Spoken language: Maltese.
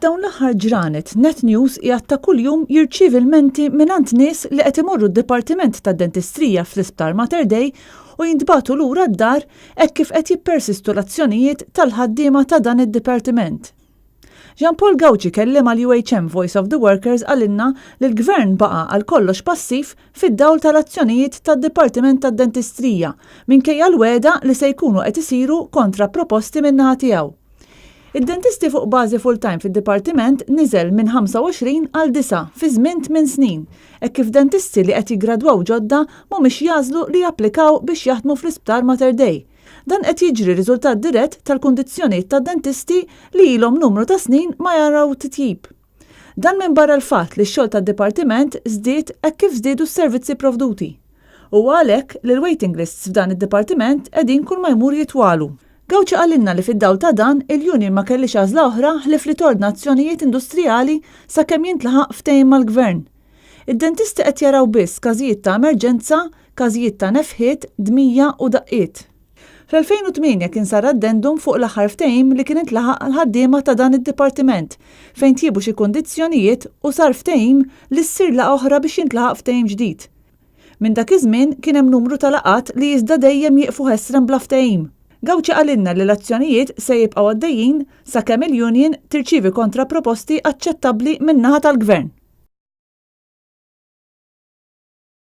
Dawn l-aħħar ġranet Net News qiegħed ta' kuljum jirċievi lmenti mingħand nies li qed imorru d-Dipartiment tad-Dentistrija fl-Isptar Mater Dei u jintbagħtu lura d-dar hekk kif qed jippersistu l-azzjonijiet tal-ħaddiema ta' dan id-dipartiment. Jean Paul Gauci kelliem għall-UHM Voice of the Workers qalilna li l-Gvern baqa' għal kollox passiv fid-dawl tal-azzjonijiet tad-Dipartiment tad-Dentistrija minkejja l-wegħda li se jkunu qed isiru kontra proposti min-naħa tiegħu. Id-dentisti fuq bażi full-time fid-dipartiment niżel minn 25 għal disgħa fi żmien tmien snin, hekk kif dentisti li qed jiggradwaw ġodda mhumiex jagħżlu li japplikaw biex jaħdmu fl-Isptar Mater Dei. Dan qed jiġri riżultat dirett tal-kundizzjonijiet tad-dentisti li ilhom numru ta' snin ma jaraw titjib. Dan minbarra l-fatt li x-xogħol tad-dipartiment żdied hekk kif żdiedu s-servizzi pprovduti. Huwa għalhekk li l-waiting lists f'dan id-dipartiment qegħdin kull ma jmur jitwalu. Gauci qalilna li fid-dawl ta' dan, il-union ma kellhiex għażla oħra ħlief li tordna azzjonijiet industrijali sakemm jintlaħaq ftehim mal-Gvern. Id-dentisti qed jaraw biss każijiet ta' emerġenza, każijiet ta' nefħiet, dmija u daqqiet. Fl-2008 kien sar addendum fuq l-aħħar ftehim li kien intlaħaq għall-ħaddiema ta' dan id-dipartiment fejn tjiebu xi kundizzjonijiet u sar ftehim li ssir laqgħa oħra biex jintlaħaq ftehim ġdid. Minn dak iż-żmien kien hemm numru ta' laqgħat li iżda dejjem jieqfu ħesrem bla ftehim. Gauci qalilna li l-azzjonijiet se jibqgħu għaddejjin sakemm il-union tirċievi kontraproposti aċċettabbli min-naħa tal-Gvern.